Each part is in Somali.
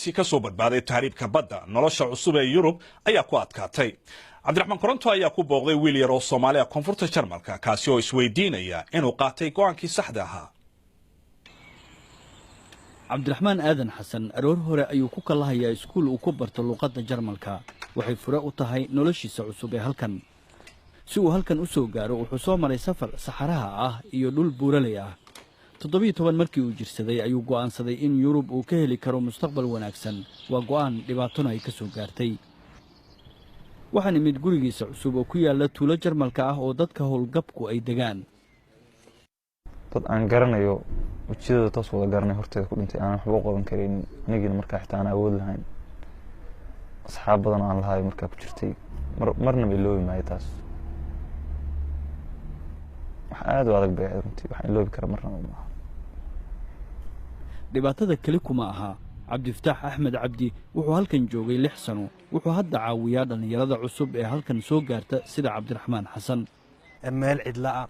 Dhallinyaradaasi ka soo badbaaday tahriibka badda, nolosha cusub ee Yurub ayaa ku adkaatay. Cabdiraxmaan Koronto ayaa ku booqday wiil yar oo Soomaaliya koonfurta Jarmalka, kaasi oo isweydiinaya inuu qaatay go'aankii saxda ahaa. Cabdiraxmaan Aadan Xasan aroor hore ayuu ku kallahayaa iskuul uu ku barto luuqadda Jarmalka. Waxay fure u tahay noloshiisa cusub ee halkan. Si uu halkan u soo gaaro, wuxuu soo maray safar saxaraha ah iyo dhul buuraley ah. 17 markii uu jirsaday ayuu go'aansaday in Yurub uu ka heli karo mustaqbal wanaagsan. Waa go'aan dhibaatona ay ka soo gaartay. Waxaan imid gurigiisa cusub oo ku yaalla tuulo Jarmalka ah oo dadka howlgabku ay degaan. Dad aan garanayo, wejiyadooda toos wada garanay, horteeda ku dhintay, aanan waxba u qaban karaynin, anigiina markaa xitaa aan awood lahayn, asxaab badan oo aan lahayo markaa ku jirtay, marnaba iloobi maayo taas. Wax aada u adag bay ahayd runtii, waxaan iloobi kara marnaba maaha. Dhibaatada keli kuma aha. Cabdifataax Axmed Cabdi wuxuu halkan joogay 6 sano. Wuxuu hadda caawiyaa dhallinyarada cusub ee halkan soo gaarta, sida Cabdiraxmaan Xasan. Meel cidla ah,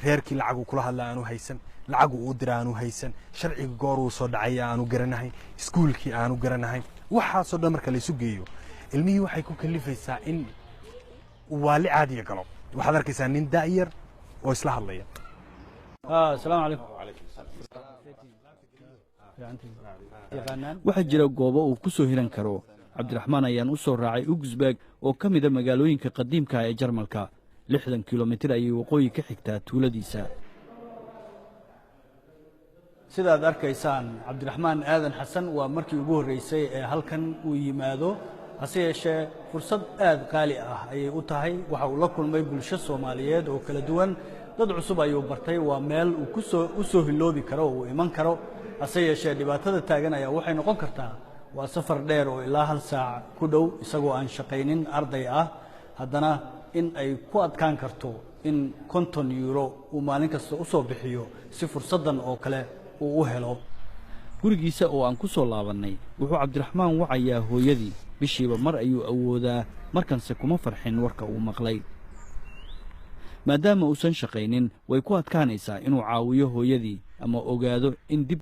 reerkii lacaguu kula hadla aanu haysan, lacagu uu dira aanu haysan, sharciga gooruu soo dhacaya aanu garanahayn, iskuulkii aanu garanahayn, waxaasoo dhan marka laysu geeyo, ilmihii waxay ku kalifaysaa in waali caadiya galo. Waxaad arkaysaa nin da'yar oo isla hadlaya. Asalaamu calaykum. Waxaa jira goobo uu ku soo hiran karo. Cabdiraxmaan ayaan u soo raacay Augsburg oo ka mida magaalooyinka qadiimka ee Jarmalka. 60 kilomitir ayay waqooyi ka xigtaa tuuladiisa. Sidaad arkaysaan, Cabdiraxmaan Aadan Xasan waa markii ugu horreysay ee halkan uu yimaado, hase yeeshee fursad aad qaali ah ayay u tahay. Waxa uu la kulmay bulsho Soomaaliyeed oo kala duwan, dad cusub ayuu bartay. Waa meel uu kusoo u soo hiloobi karo oo uu iman karo. Hase yeeshee dhibaatada taagan ayaa waxay noqon kartaa, waa safar dheer oo ilaa hal saac ku dhow, isagoo aan shaqaynin, arday ah, haddana in ay ku adkaan karto in 50 euro uu maalin kasta u soo bixiyo si fursaddan oo kale uu u helo. Gurigiisa oo aan ku soo laabannay, wuxuu Cabdiraxmaan wacayaa hooyadii. Bishiiba mar ayuu awoodaa, markanse kuma farxin warka uu maqlay. Maadaama uusan shaqaynin, way ku adkaanaysaa inuu caawiyo hooyadii ama ogaado in dib